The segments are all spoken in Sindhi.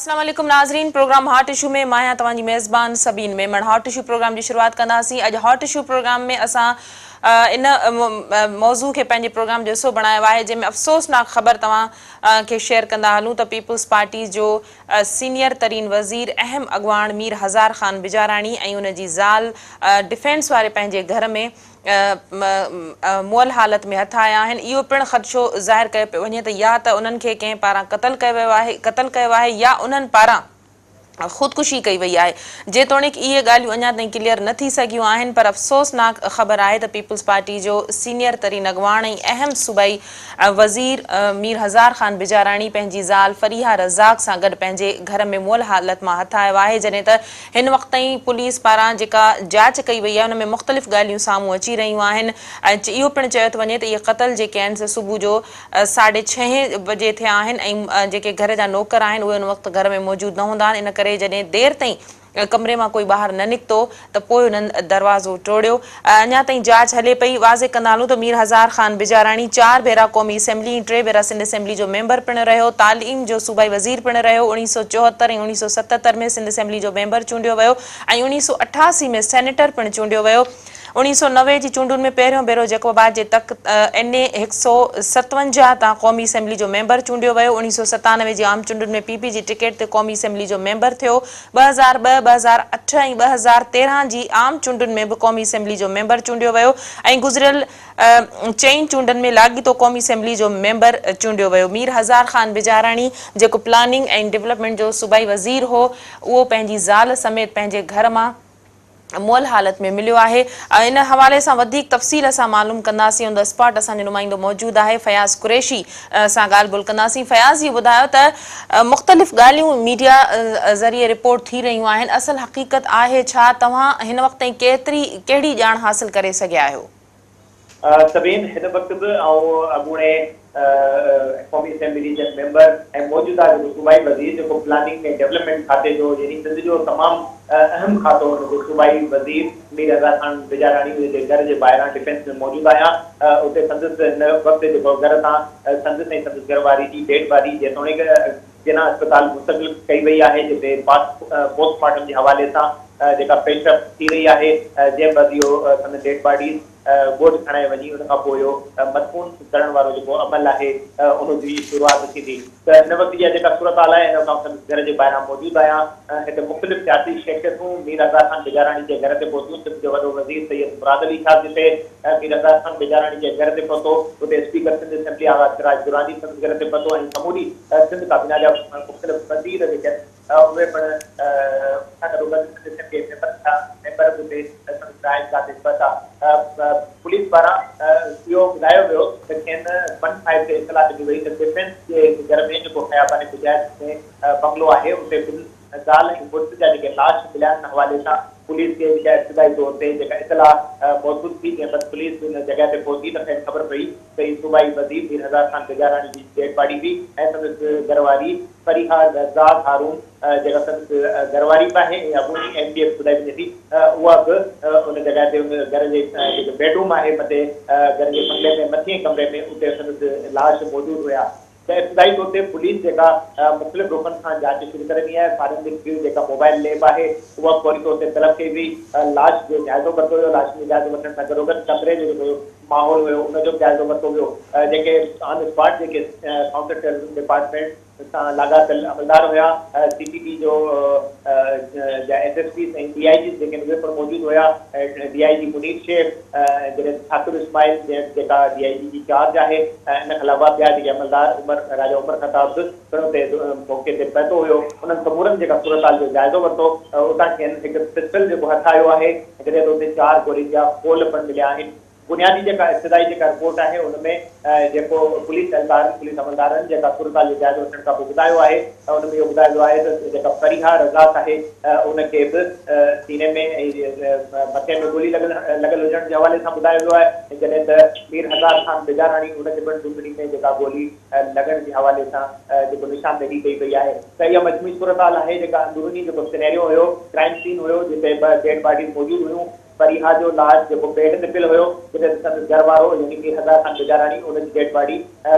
السلام عليڪم ناظرين پروگرام هاٽ اشو ۾ مان آهيان توهان جي ميزبان Sabeen Memon hot issue programme جي شروعات ڪنداسين اڄ هاٽ اشو پروگرام ۾ اسان ان موضوع کي پنهنجي پروگرام جو حصو بڻايو آهي جنهن ۾ افسوسناڪ خبر توهان کي شيئر ڪندا هلون ته پيپلز پارٽي جو سينيئر ترين وزير اهم اڳواڻ مير هزار خان بجاراڻي ۽ ان جي زال ڊفينس واري پنهنجي گهر ۾ مئل حالت ۾ هٿ آيا آهن. اهو پڻ خدشو ظاهر ڪيو پيو وڃي ته يا ته انهن کي ڪنهن پاران قتل ڪيو ويو آهي قتل ڪيو آهي يا انهن پاران خودڪشي ڪئي وئي آهي. جيتوڻيڪ اهي ڳالهيون اڃا تائين ڪليئر نه ٿي سگهيون آهن پر افسوسناڪ خبر آهي ته پيپلز پارٽي جو سينيئر ترين اڳواڻ ۽ اهم صوبائي وزير مير هزار خان بجاراڻي پنهنجي زال فريحه رزاق سان گڏ پنهنجي گهر ۾ مئل حالت مان هٿ آيو آهي جڏهن ته هن وقت تائين پوليس پاران جيڪا جاچ ڪئي وئي آهي ان ۾ مختلف ڳالهيون سامهون اچي رهيون آهن ۽ اهو پڻ چيو ٿو وڃي ته اهي قتل جيڪي آهن سي صبح جو ساڍي ڇهين بجي ٿيا آهن ۽ جيڪي گهر جا نوڪر آهن اهي ان وقت گهر ۾ موجود نه هوندا آهن ان ڪري جڏهن دير تائين ڪمري مان ڪوئي ٻاهر نه نڪتو ته پوء انهن دروازو ٽوڙيو. اڃا تائين جاچ هلي پئي. واضح ڪندا هلون ته مير هزار خان بجاراڻي چار ڀيرا قومي اسيمبلي ۽ ٽي ڀيرا سنڌ اسيمبلي جو ميمبر پڻ رهيو. تعليم جو صوبائي وزير پڻ رهيو. 1974 ۽ 1977 ۾ سنڌ اسيمبلي جو ميمبر چونڊيو ويو ۽ 1988 ۾ سينيٽر پڻ چونڊيو ويو. 1990 جي چونڊن ۾ پهريون ڀيرو جيڪب آباد جي تڪ اين اي 157 تان قومي اسيمبلي جو ميمبر چونڊيو ويو. 1997 جي عام چونڊن ۾ پي پي جي ٽڪيٽ تي قومي اسيمبلي جو ميمبر ٿيو. 2002، 2008 ۽ 2013 جي عام چونڊن ۾ به قومي اسيمبلي جو ميمبر چونڊيو ويو ۽ گذريل چئن چونڊن ۾ لاڳيتو قومي اسيمبلي جو ميمبر چونڊيو ويو. مير هزار خان بجاراڻي جيڪو پلاننگ ۽ ڊولپمينٽ جو صوبائي وزير هو اهو پنهنجي زال سميت پنهنجي گهر مان مئل حالت ۾ مليو آهي. ان حوالي سان وڌيڪ تفصيل اسان معلوم ڪنداسين. آن the spot اسان جو نمائندو موجود آهي فياض قريشي سان ڳالهه ٻولهه ڪنداسين. فياض اهو ٻڌايو ته مختلف ڳالهيون ميڊيا ذريعي رپورٽ ٿي رهيون آهن اصل حقيقت آهي ڇا توهان هن وقت تائين ڪيتري ڪهڙي ڄاڻ حاصل ڪري سگهيا آهيو؟ سبين هن وقت به آئون اڳوڻي قومي اسيمبلي جي ميمبر ۽ موجوده جيڪو صوبائي وزير جيڪو پلاننگ ۽ ڊولپمينٽ کاتي جو يعني سنڌ جو تمام اهم کاتو ان جو صوبائي وزير مير رضا خان بجاراڻي ان جي گهر جي ٻاهران ڊفينس ۾ موجود آهيان اتي سندس هن وقت جيڪو گهر تان سندس ۽ سندس گهر واري جي ڊيڊ باڊي جيتوڻيڪ جناح اسپتال منتقل ڪئي وئي آهي جتي پوسٽ مارٽم جي حوالي سان جيڪا پيش رفت ٿي رهي آهي جنهن بعد اهو سندن ڊيڊ باڊيز ڳوٺ کڻائي وڃي ان کان پوء اهو مدفون ڪرڻ وارو جيڪو عمل آهي ان جي شروعات ٿيندي ته هن وقت اها جيڪا صورتحال آهي هن وقت آئون سندس گهر جي ٻاهران موجود آهيان هتي مختلف سياسي شخصيتون مير هزار خان بجاراڻي جي گهر تي پهتيون سنڌ جو وڏو وزير سيد مراد علي شاهه جتي مير هزار خان بجاراڻي جي گهر تي پهتو اتي اسپيڪر سنڌ اسيمبلي آغا سراج دراني سندس گهر تي پهتو ۽ سموري سنڌ ڪابينا جا مختلف وزير جيڪي اهي پڻ ان سان گڏوگڏ سنڌ اسيمبلي جي ميمبرن جا ميمبر به اتي سندس رهائش گاهه تي پهتا. پوليس پاران اهو ٻڌايو ويو ته کين ون فائيو تي اطلاع ڏني وئي ته ڊفينس جي هڪ گهر ۾ جيڪو خيابان مجاهد ۾ بنگلو آهي اتي ٻن زال ۽ مڙس جا جيڪي لاش مليا آهن ان حوالي سان پوليس کي جيڪا ابتدائي طور تي جيڪا اطلاع موصول ٿي جنهن بعد پوليس ان جڳهه تي پهتي ته کين خبر پئي ته هي صوبائي وزير مير هزار خان بجاراڻي جي ڊيڊ باڊي هئي ۽ سندس گهر واري فريحه رزاق هارون جيڪا سندس گهر واري به آهي ۽ اڳوڻي ايم پي اي به ٻڌائي وڃي ٿي اها به ان جڳهه تي ان گهر جي جيڪو بيڊ روم آهي مٿي گهر جي بنگلي ۾ مٿئين ڪمري ۾ اتي سندس لاش موجود هيا ته ابتدائي طور تي پوليس جيڪا مختلف رخن کان جاچ شروع ڪري ڏني آهي، فارينزڪ جيڪا موبائل ليب آهي اها فوري طور تي طلب ڪئي وئي، لاش جو جائزو ورتو ويو، لاش جو جائزو وٺڻ سان گڏوگڏ ڪمري جو جيڪو ماحول هيو ان جو به جائزو ورتو ويو، جيڪي آن اسپاٽ جيڪي ڪائونٽر ٽيررزم ڊپارٽمينٽ سان لاڳاپيل عملدار هيا، سي ٽي ڊي جو جا S S Ps ۽ D I Gs جيڪي آهن اهي پڻ موجود هيا، ڊي I جي منير شيخ جڏهن ته ثاقب اسماعيل جنهن جيڪا ڊي I جي جي چارج آهي ۽ ان کان علاوه ٻيا جيڪي عملدار عمر راجا عمر خطاب به پڻ اتي موقعي تي پهتو هيو انهن سمورن جيڪا صورتحال جو جائزو ورتو اتان کين هڪ پسٽل جيڪو هٿ آيو آهي جڏهن ته اتي چار گولين جا خول پڻ مليا آهن. بنيادي جيڪا ابتدائي جيڪا رپورٽ آهي ان ۾ جيڪو پوليس اهلڪارن پوليس عملدارن جيڪا صورتحال جو جائزو وٺڻ کانپوء ٻڌايو آهي ته ان ۾ اهو ٻڌايو ويو آهي ته جيڪا فريحه رزاق آهي ان کي به سيني ۾ ۽ مٿي ۾ گولي لڳل لڳل هجڻ جي حوالي سان ٻڌايو ويو آهي ۽ جڏهن ته مير هزار خان بجاراڻي ان کي پڻ ڍونڍڻي ۾ جيڪا گولي لڳڻ جي حوالي سان جيڪو نشاندهي ڪئي وئي آهي ته اها مجموعي صورتحال آهي جيڪا اندروني جيڪو سينيريو هيو ڪرائيم سين هيو جتي ٻه ڊيڊ باڊيز موجود هيون. فريحه جو لاش جيڪو بيڊ تي پيل هيو، جڏهن ته سندس گهر وارو يعني مير هزار خان بجاراڻي ان جي ڊيڊ باڊي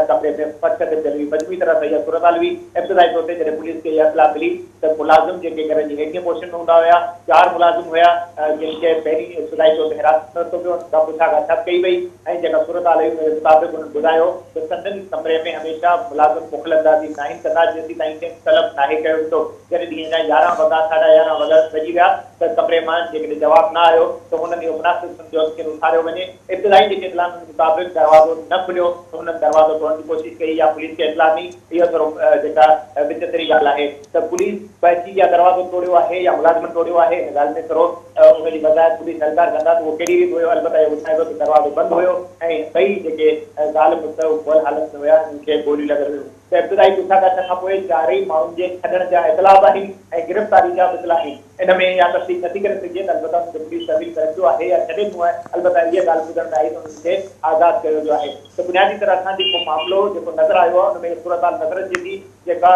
ڪمري ۾ فرش تي پيل هئي. مجموعي طرح سان اها صورتحال هئي. ابتدائي طور تي جڏهن پوليس کي اها اطلاع ملي ته ملازم جيڪي گهر جي هيٺين پورشن ۾ هوندا هيا، چار ملازم هيا جن کي پهرين ابتدائي طور تي حراست ۾ ورتو ويو، انهن کان پڇا ڳاڇا به ڪئي وئي ۽ جيڪا صورتحال هئي ان جي مطابق انهن ٻڌايو ته سندن ڪمري ۾ هميشه ملازم مخل اندازي ناهن ڪندا جيسيتائين کين طلب ناهي ڪيو ويندو. جڏهن ڏينهن جا يارهن وڳا ساڍا يارهن وڳا وڄي ويا ته ڪمري مان جيڪڏهن جواب نه آيو ته هنن اهو مناسب سمجهيو ته کين اٿاريو وڃي. ابتدائي جيڪي اطلاعن مطابق دروازو نه کليو ته هنن دروازو ٽوڙڻ جي ڪوشش ڪئي يا پوليس کي اطلاع ڏني. اهو ٿورو جيڪا وچٿري ڳالهه آهي ته پوليس پهچي يا دروازو ٽوڙيو آهي يا ملازمن ٽوڙيو آهي ان ڳالهه ۾ ٿورو ان جي وضاحت پوليس اهلڪار ڪندا ته اهو ڪهڙي ريت هيو البته اهو ٻڌايو ويو ته دروازو بند هيو ۽ ٻئي جيڪي زال مڙس اهي مئل حالت ۾ هيا انهن کي گوليون لڳل هيون. ته ابتدائي پڇا ڳاڇا کان پوء چارئي ماڻهن جي ڇڏڻ جا اطلاع به آهن ۽ گرفتاري جا به اطلاع آهن. ان ۾ اها تصديق نٿي ڪري سگهجي ته البته انهن کي پوليس تحويل ۾ رکيو آهي يا ڇڏي ڏنو آهي، البته اها ڳالهه ٻڌڻ ۾ آئي ته انهن کي آزاد ڪيو ويو آهي ته بنيادي طرح سان جيڪو معاملو جيڪو نظر آيو آهي ان ۾ اها صورتحال نظر اچي ٿي جيڪا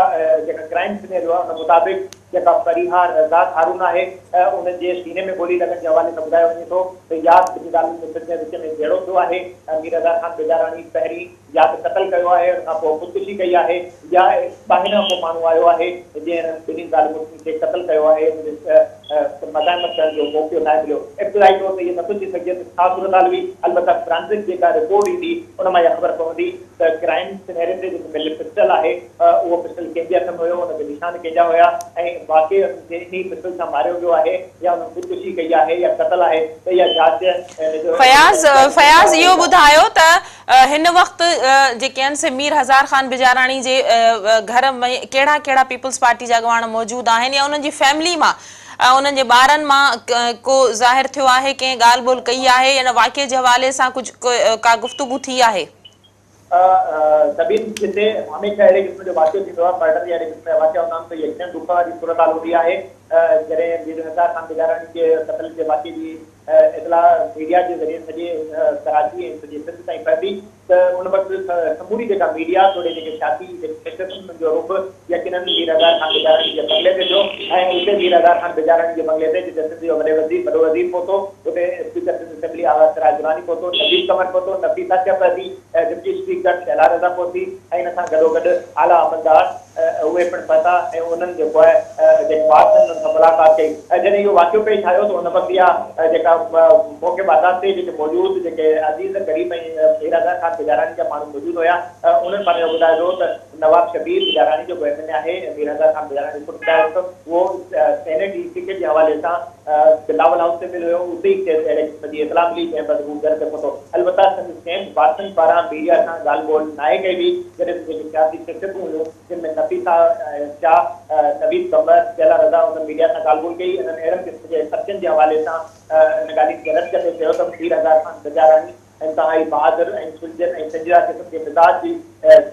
جيڪا ڪرائيم سنيريو آهي ان مطابق جيڪا فريحه رزاق هارون آهي ان جي سيني ۾ گولي لڳڻ جي حوالي سان ٻڌايو وڃي ٿو ته ياد ٻنهي زالن مڙسن جي وچ ۾ جهيڙو ٿيو آهي مير هزار خان بجاراڻي پهرين يا ته قتل ڪيو آهي ان کان پوء خودڪشي ڪئي آهي يا ٻاهران ڪو ماڻهو آيو آهي جنهن انهن ٻنهي ظالمن کي قتل ڪيو آهي ان جي مزاحمت ڪرڻ جو موقعو ناهي مليو. ابتدائي طور تي اهو نٿو چئي سگهجي ته ڇا صورتحال هئي البته فرانزڪ جيڪا رپورٽ ايندي ان مان اها خبر پوندي ته ڪرائيم سنيريو تي جيڪو مليل پسٽل آهي اهو پسٽل ڪنهن جي هٿ ۾ هيو ان تي نشان ڪنهن جا هيا ۽ واقعي انهن کي انهي پسٽل سان ماريو ويو آهي يا انهن خودڪشي ڪئي آهي يا قتل آهي ته اها جاچ ان جو فياض فياض اهو ٻڌايو ته هن وقت جيڪي آهن سي مير هزار خان بجاراڻي جي گهر ۾ ڪهڙا ڪهڙا پيپلز پارٽي جا اڳواڻ موجود آهن يا انهن جي فيملي مان انهن جي ٻارن مان ڪو ظاهر ٿيو آهي ڪنهن ڳالهه ٻولهه ڪئي آهي ان واقعي جي حوالي سان ڪجهه ڪا گفتگو ٿي آهي؟ سبين جتي هميشه اهڙي قسم جو واقعو ٿيندو آهي مرڊر يا اهڙي قسم جا واقعا هوندا آهن ته يقينن ڏک واري صورتحال هوندي آهي جڏهن مير هزار خان بجاراڻي جي قتل جي واقعي جي اطلاع ميڊيا جي ذريعي سڄي ڪراچي ۽ سڄي سنڌ تائين پهتي ته ان وقت سموري جيڪا ميڊيا توڙي جيڪي سياسي جيڪي شخصيتن انهن جو رخ يقينن مير هزار خان بجاراڻي جي بنگلي تي ٿيو ۽ اتي مير هزار خان بجاراڻي جي بنگلي تي جتي سنڌ جو وڏي وزير وڏو وزير پهتو اتي اسپيڪر سنڌ اسيمبلي آغا سراج دراني پهتو نويد قمر پهتو نفيسه شاهه پهتي ڊپٽي اسپيڪر شهلا رضا پهتي ۽ ان سان گڏوگڏ اعليٰ عملدار اهي پڻ پهتا ۽ انهن جيڪو آهي جيڪي وارث آهن انهن سان ملاقات ڪئي ۽ جڏهن اهو واقعو پيش آيو ته ان وقت اها جيڪا موقعي واردات تي جيڪي موجود جيڪي عزيز قريب ۽ مير اظهر خان بجاراڻي جا ماڻهو موجود هيا انهن پاران اهو ٻڌايو ويو ته نواب شبير بجاراڻي جيڪو ايم اين اي آهي ۽ مير اظهر خان بجاراڻي جو پٽ ٻڌايو ويو ته اهو سينيٽ جي ٽڪيٽ جي حوالي سان بلاول هائوس تي ويل هيو اتي ئي کيس اهڙي قسم جي اطلاع ملي جنهن بعد هو گهر تي پهتو. البته سندس ڪنهن به وارثن پاران ميڊيا سان ڳالهه ٻولهه ناهي ڪئي وئي جڏهن ته جيڪي سياسي شخصيتون هيون جن ۾ نفيسه شاهه، نويد قمر، شهلا رضا انهن ميڊيا سان ڳالهه ٻولهه ڪئي انهن اهڙن قسم جي خدشن جي حوالي سان ان ڳالهين کي رد ڪندي چيو ته مير هزار خان بجاراڻي انتهائي بهادر ۽ سلجهيل ۽ سنجيده قسم جي مزاج جي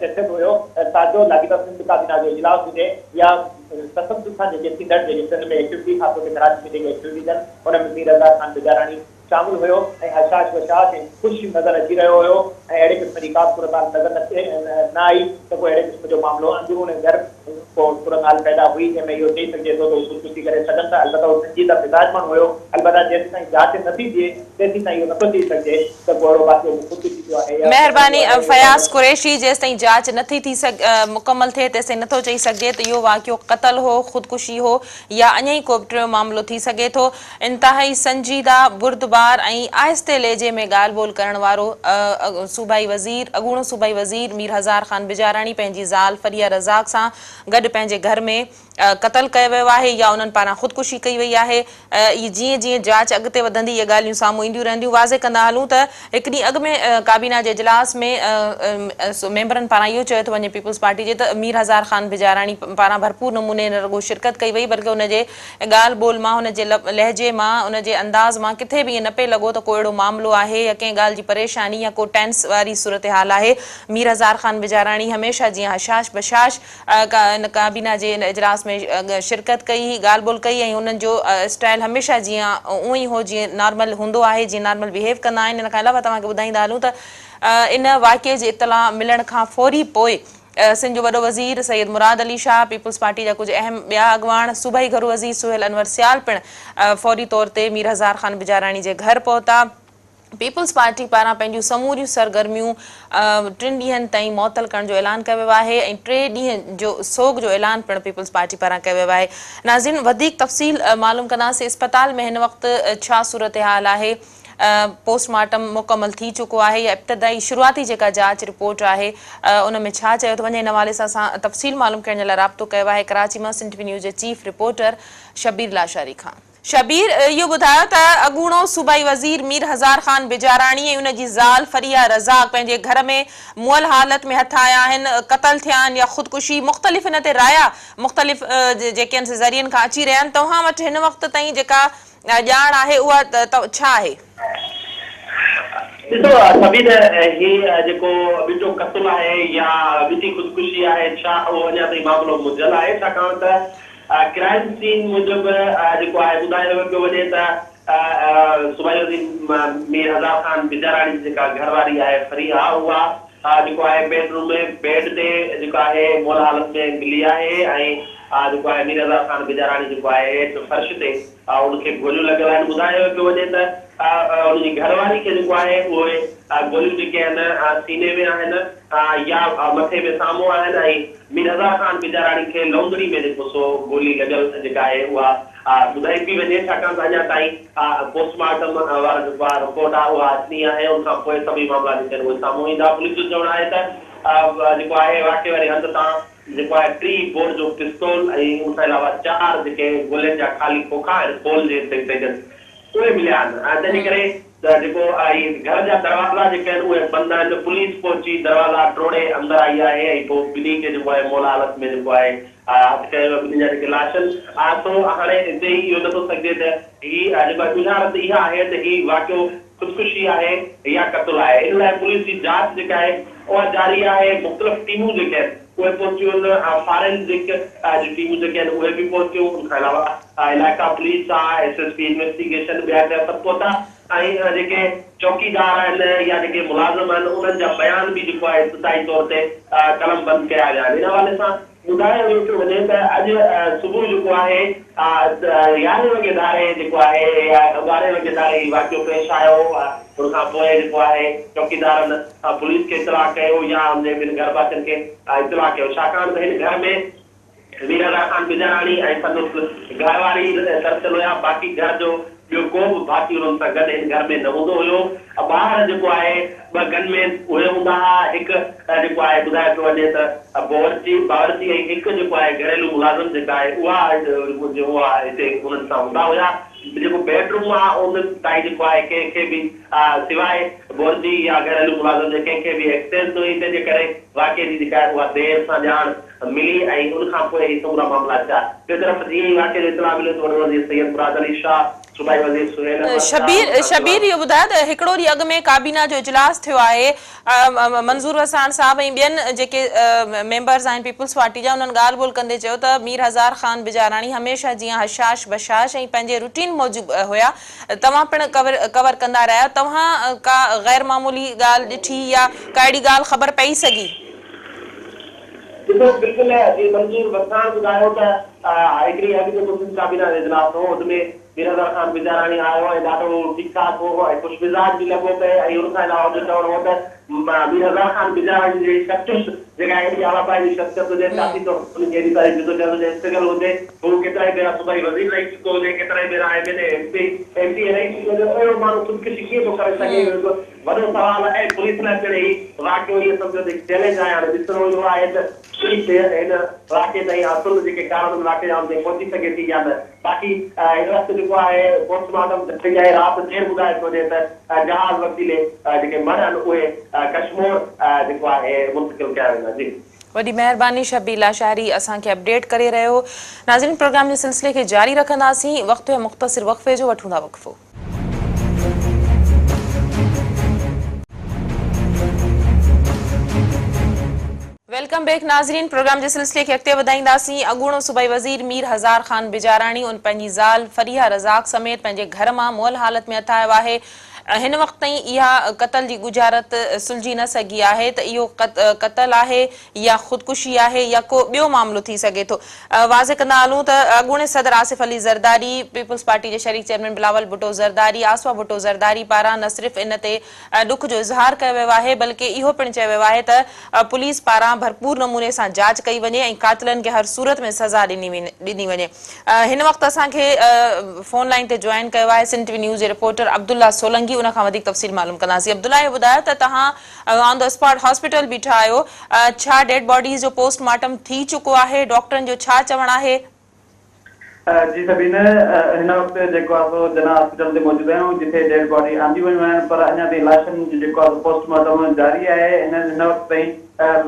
شخصيت هيو. تازو لاڳيتو سنڌ ڪابينا جو اجلاس هجي يا تسلسل سان جيڪي ٿيندڙ جيڪي سنڌ ۾ ايڪٽيوٽي خاص طور تي ڪراچي ۾ جيڪي ايڪٽيوٽيز آهن ان ۾ مير هزار خان بجاراڻي شامل هيو ۽ هشاش بشاش ۽ خوش نظر اچي رهيو هيو ۽ اهڙي قسم جي ڪا به صورتحال نظر نه آئي ته ڪو اهڙي قسم جو معاملو اندرون گهر ڪو صورتحال پيدا هئي جنهن ۾ اهو چئي سگهجي ٿو ته هو خودڪشي ڪري سگهن ٿا البته هو سنجيده مزاج ماڻهو هيو البته جيسيتائين جاچ نه ٿي ٿئي تيسيتائين اهو نٿو چئي سگهجي ته ڪو اهڙو واقعو هو خودڪشي ٿيو آهي يا قتل ٿيو مهرباني آهي يا فياض قريشي جيستائين جاچ نه ٿي ٿي مڪمل ٿئي تيستائين نٿو چئي سگهجي ته اهو واقعو قتل هو خودڪشي هو يا اڃا ئي ڪو به ٽيون معاملو ٿي سگهي ٿو. انتهائي سنجيده، بردبار ۽ آهستي لهجي ۾ ڳالهه ٻولهه ڪرڻ وارو صوبائي وزير اڳوڻو صوبائي وزير مير هزار خان بجاراڻي پنهنجي زال فريحه رزاق سان گڏ پنهنجي گهر ۾ قتل ڪيو ويو آهي يا انهن پاران خودڪشي ڪئي وئي آهي جيئن جيئن جاچ اڳتي وڌندي اهي ڳالهيون سامهون اينديون رهنديون واضح ڪندا هلون ته هڪ ڏينهن اڳ ۾ ڪابينا جي اجلاس ۾ ميمبرن پاران اهو چيو ٿو وڃي پيپلز پارٽي جي ته مير هزار خان بجاراڻي پاران ڀرپور نموني نه رڳو شرڪت ڪئي وئي بلڪه ان جي ڳالهه ٻولهه مان هن جي لهجي مان ان جي انداز مان ڪٿي به ائين نه پئي لڳو ته ڪو اهڙو معاملو آهي يا ڪنهن ڳالهه جي پريشاني يا ڪو ٽينس واري صورتحال آهي. مير هزار خان بجاراڻي هميشه جيان هشاش بشاش ان ڪابينا جي ان اجلاس ۾ شرڪت ڪئي هئي ڳالهه ٻولهه ڪئي ۽ انهن جو اسٽائيل هميشه جيان اونئن ئي هو جيئن نارمل هوندو آهي جيئن نارمل بيهيو ڪندا آهن ان کان علاوه توهان کي ٻڌائيندا هلون ته ان واقعي جي اطلاع ملڻ کان فوري پوء سنڌ جو وڏو وزير سيد مراد علي شاهه، پيپلز پارٽي جا ڪجهه اهم ٻيا اڳواڻ، صوبائي گهرو وزير سهيل انور سيال پڻ فوري طور تي مير هزار خان بجاراڻي جي گهر پهتا. پيپلز پارٽي پاران پنهنجون سموريون سرگرميون ٽن ڏينهن تائين معطل ڪرڻ جو اعلان ڪيو ويو آهي ۽ ٽي ڏينهن جو سوڳ جو اعلان پڻ پيپلز پارٽي پاران ڪيو ويو آهي. ناظرين وڌيڪ تفصيل معلوم ڪنداسين اسپتال ۾ هن وقت ڇا صورتحال آهي، پوسٽ مارٽم مڪمل ٿي چڪو آهي يا ابتدائي شروعاتي جيڪا جاچ رپورٽ آهي ان ۾ ڇا چيو ٿو وڃي، ان حوالي سان اسان تفصيل معلوم ڪرڻ جي لاء رابطو ڪيو آهي ڪراچي مان سنڌ ٽي وي نيوز جي چيف رپورٽر شبير لاشاري کان. شبير اهو ٻڌايو ته اڳوڻو صوبائي وزير مير هزار خان بجاراڻي ۽ ان جي زال فريحه رزاق پنهنجي گهر ۾ مئل حالت ۾ هٿ آيا آهن، قتل ٿيا آهن يا خودڪشي، مختلف ان تي رايا مختلف جيڪي آهن سي ذريعن کان اچي رهيا آهن، توهان وٽ هن وقت تائين جيڪا ڄاڻ آهي اها ڇا آهي؟ ڏسو سبين هي جيڪو ٻٽو قتل آهي يا ٻٽي خودڪشي آهي ڇا اهو اڃا تائين معاملو منجهيل آهي ڇاڪاڻ ته ڪرائم سين موجب جيڪو آهي ٻڌايو پيو وڃي ته صوبائي وزير مير هزار خان بجاراڻي جي جيڪا گهر واري آهي فريحه اها جيڪو آهي بيڊ روم ۾ بيڊ تي جيڪو آهي مئل حالت ۾ ملي آهي ۽ جيڪو آهي مير هزار خان بجاراڻي جيڪو آهي هيٺ فرش تي ان کي گوليون لڳل آهن ٻڌايو پيو وڃي ته ان جي گهر واري کي جيڪو آهي اهي گوليون جيڪي آهن سيني ۾ آهن يا مٿي ۾ سامهون آهن ۽ مير هزار خان بجاراڻي کي لوندڙي ۾ جيڪو سو گولي لڳل جيڪا آهي اها ٻڌائي پئي وڃي ڇاڪاڻ ته اڃا تائين پوسٽ مارٽم وارو جيڪو آهي رپورٽ آهي اها اچڻي آهي ان کان پوء سڀئي معاملا جيڪي آهن اهي سامهون ايندا پوليس جو چوڻ آهي ته جيڪو آهي واقعي واري هنڌ تان جيڪو آهي 3 بور جو پستول ۽ ان کان علاوه 4 جيڪي گولين جا خالي کوکا آهن خول جي چئجن اهي مليا آهن ۽ تنهن جي ڪري ته جيڪو هي گهر جا دروازا جيڪي آهن اهي بند آهن، پوليس پهچي دروازا ٽوڙي اندر آئي آهي ۽ پوء ٻنهي کي جيڪو آهي مئل حالت ۾ جيڪو آهي هٿ ڪيو ويو ٻنهي جا جيڪي لاش آهن سو هاڻي هتي ئي اهو نٿو سگهجي ته هي جيڪو آهي ڳجهارت اها آهي ته هي واقعو خودڪشي آهي يا قتل آهي ان لاء پوليس جي جاچ جيڪا آهي اها جاري آهي مختلف ٽيمون جيڪي آهن اهي پهتيون آهن فارينزڪ جون ٽيمون جيڪي آهن اهي به پهتيون ان کان علاوه علائقا پوليس آ، ايس ايس پي انويسٽيگيشن ٻيا ٽيا سڀ پهتا ۽ جيڪي چوڪيدار آهن يا جيڪي ملازم آهن انهن جا بيان به جيڪو آهي ابتدائي طور تي قلم بند ڪيا ويا آهن ان حوالي سان ٻڌايو ويو پيو وڃي ته اڄ صبح جيڪو آهي يارهين وڳي ڌاري جيڪو آهي يا ٻارهين وڳي ڌاري هي واقعو پيش آيو ان کان پوء جيڪو آهي چوڪيدارن پوليس کي اطلاع ڪيو يا ان جي ٻن گهر ڀاتين کي اطلاع ڪيو ڇاڪاڻ ته هن گهر ۾ مير رضا خان بجاراڻي ۽ سندس گهر واري ترسيل هيا، باقي گهر جو ٻيو ڪو به ڀاتي انهن سان گڏ هن گهر ۾ نه هوندو هيو. ٻاهر جيڪو آهي ٻه گن مين اهي هوندا ها، هڪ جيڪو آهي ٻڌايو پيو وڃي ته بورچي، باورچي، ۽ هڪ جيڪو آهي گهريلو ملازم جيڪا آهي اها اها هتي انهن سان هوندا هيا. جيڪو بيڊ روم آ ان تائين جيڪو آهي ڪنهن کي به سواء بورچي يا گهريلو ملازم جي ڪنهن کي به ايڪسيس نه هئي، تنهن جي ڪري واقعي جي جيڪا آهي اها دير سان ڄاڻ ملي ۽ ان کان پوء هي سمورا معاملا ٿيا. ٻئي طرف جيئن ئي واقعي جو اطلاع مليو ته وڏو وزير سيد مراد علي شاهه، صوبائي وزير سهيل احمد شاهه شبير ان کان سواء. شبير اهو ٻڌايو ته هڪڙو ڏينهن اڳ ۾ ڪابينا جو اجلاس ٿيو آهي منظور وساڻ صاحب ۽ ٻين جيڪي ميمبرز آهن پيپلز پارٽي جا انهن ڳالهه ٻولهه ڪندي چيو ته مير هزار خان بجاراڻي هميشه جيان هشاش بشاش ۽ پنهنجي روٽين موجب هيا توهان پڻ ڪور ڪندا رهيا آهيو توهان ڪا غير معمولي ڳالهه ڏٺي يا ڪا اهڙي ڳالهه خبر پئي سگهي؟ ڏسو بلڪل جيئن منظور وساڻ ٻڌايو ته هڪڙي اڳ جيڪو سنڌ ڪابينا جو اجلاس هو ان ۾ مير هزار خان بجاراڻي آيو ۽ ڏاڍو ٺيڪ ٺاڪ هو ۽ خوش مزاج به لڳو پئي ۽ ان کان علاوه ان جو چوڻ هو ته مير هزار خان بجاراڻي جهڙي شخصيت جيڪا ايڏي اعليٰ پايي جي شخصيت هجي سياسي طور تي ان جي ايڏي ساري جدوجهد هجي اسٽرگل هجي هو ڪيترائي ڀيرا صوبائي وزير رهي چڪو هجي ڪيترائي ڀيرا ايم اين اي ايم پي ايم پي اي رهي چڪو هجي اهڙو ماڻهو خودڪشي ڪيئن ٿو ڪري سگهي اهو هڪ وڏو سوال آهي ۽ پوليس لاء پڻ هي واقعو ائين سمجهو ته هڪ چئلينج آهي هاڻي ڏسڻو اهو آهي ته پوليس هن واقعي تائين اصل جيڪي ڪارڻ آهن واقعي جا ان تائين پهچي سگهي ٿي يا نه باقي هن وقت جيڪو آهي پوسٽ مارٽم جاري آهي رات دير ٻڌائي ٿو وڃي ته جهاز وسيلي جيڪي مڙهه آهن اهي ڪشمور جيڪو آهي منتقل ڪيا ويندا جي. وڏي مهرباني شبير لاشاري اسان کي اپڊيٽ ڪري رهيو هو ناظرين پروگرام جي سلسلي کي جاري رکنداسين وقت هيو مختصر وقفي جو وٺون ٿا وقفو. Welcome back ناظرين پروگرام جي سلسلي کي اڳتي وڌائينداسين اڳوڻو صوبائي وزير مير هزار خان بجاراڻي ان پنهنجي زال فريحه رزاق سميت پنهنجي گهر مان مئل حالت ۾ هٿ آيو آهي هن وقت تائين اها قتل جي ڳجهارت سلجهي نه سگهي آهي ته اهو قتل آهي يا خودڪشي آهي يا ڪو ٻيو معاملو ٿي سگهي ٿو. واضح ڪندا هلون ته اڳوڻي صدر آصف علي زرداري، پيپلز پارٽي جي شريڪ چيئرمين بلاول ڀٽو زرداري، آصفه ڀٽو زرداري پاران نه صرف ان تي ڏک جو اظهار ڪيو ويو آهي بلڪه اهو پڻ چيو ويو آهي ته پوليس پاران ڀرپور نموني سان جاچ ڪئي وڃي ۽ قاتلن کي هر صورت ۾ سزا ڏني وڃي. هن وقت اسان کي فون لائين تي جوائن ڪيو آهي سنڌ ٽي وي نيوز جي رپورٽر عبدالله سولنگي ان کان وڌيڪ تفصيل معلوم ڪنداسين. عبدالله اهو ٻڌايو ته توهان آن the spot hospital بيٺا آهيو ڇا ڊيڊ باڊيز جو پوسٽ مارٽم ٿي چڪو آهي ڊاڪٽرن جو ڇا چوڻ آهي؟ جي سبينه هن وقت جيڪو آهي سو جناح هاسپيٽل تي موجود آهيون جتي ڊيڊ باڊي آنديون ويون آهن پر اڃا تائين لاشن جو جيڪو آهي سو پوسٽ مارٽم جاري آهي هن وقت تائين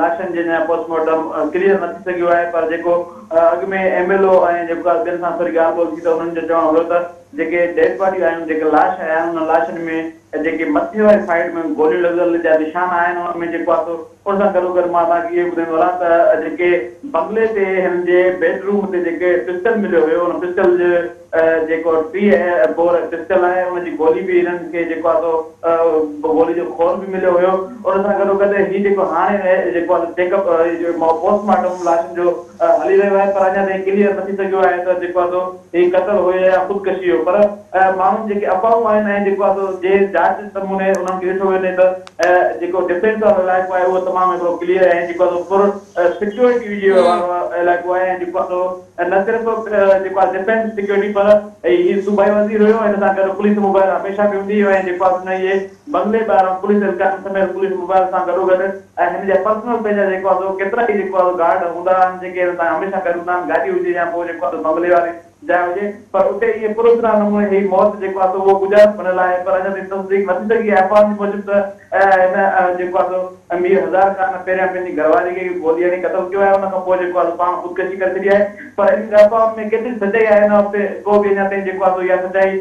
لاشن جي اڃا پوسٽ مارٽم ڪليئر نه ٿي سگهيو آهي پر جيڪو اڳ ۾ ايم ايل او ۽ جيڪو آهي ٻين سان ٿوري ڳالهه ٻولهه ٿي ته انهن جو چوڻ هيو ته جيڪي ڊيڊ باڊيون آيون جيڪي لاش آيا آهن انهن لاشن ۾ جيڪي مٿي واري سائيڊ ۾ گوليون لڳل جا نشان آهن انهن ۾ جيڪو آهي سو ان سان گڏوگڏ مان توهان کي اهو به ٻڌائيندو هلان ته جيڪي بنگلي تي هنن جي بيڊ روم تي جيڪي پسٽل مليو هيو ان پسٽل جي جيڪو 30 بور پسٽل آهي ان جي گولي به هنن کي جيڪو آهي سو گولي جو خول به مليو هيو ان سان گڏوگڏ هي جيڪو هاڻي جيڪو آهي چيڪ اپ پوسٽ مارٽم لاشن جو هلي رهيو آهي پر اڃا تائين ڪليئر نه ٿي سگهيو آهي ته جيڪو آهي سو هي قتل هيو يا خودڪشي هيو پر ماڻهن جيڪي افواهون آهن ۽ جيڪو آهي سو جنهن جاچ نموني انهن کي ڏٺو وڃي ته جيڪو ڊفينس وارو علائقو آهي اهو تمام هڪڙو ڪليئر ۽ جيڪو آهي سو پر سيڪيورٽي جي وارو علائقو آهي ۽ جيڪو آهي سو نه صرف جيڪو آهي ڊفينس سيڪيورٽي پر هي صوبائي وزير هيو هن سان گڏ پوليس موبائل هميشه پئي هوندي هئي ۽ جيڪو آهي سو هن جي بنگلي ٻاهران پوليس اهلڪارن سميت پوليس موبائل سان گڏوگڏ ۽ هن جا پرسنل پنهنجا جيڪو آهي سو ڪيترا ئي جيڪو آهي سو گارڊ هوندا آهن جيڪي هن سان هميشه گڏ هوندا آهن گاڏي هجي يا پوء جيڪو آهي سو بنگلي واري جاء هجي پر اتي ائين پراسرار نموني هي موت جيڪو آهي سو اهو ڳجهارت بڻيل آهي پر اڃا تائين تصديق نه ٿي سگهي آهي افواهن جي موجب ته هن جيڪو آهي سو مير هزار خان پهريان پنهنجي گهرواري کي گولي هڻي قتل ڪيو آهي ان کان پوء جيڪو آهي سو پاڻ خودڪشي ڪري ڇڏي آهي پر انهن افواهن ۾ ڪيتري سچائي آهي هن وقت ڪو به اڃا تائين جيڪو آهي سو اها سچائي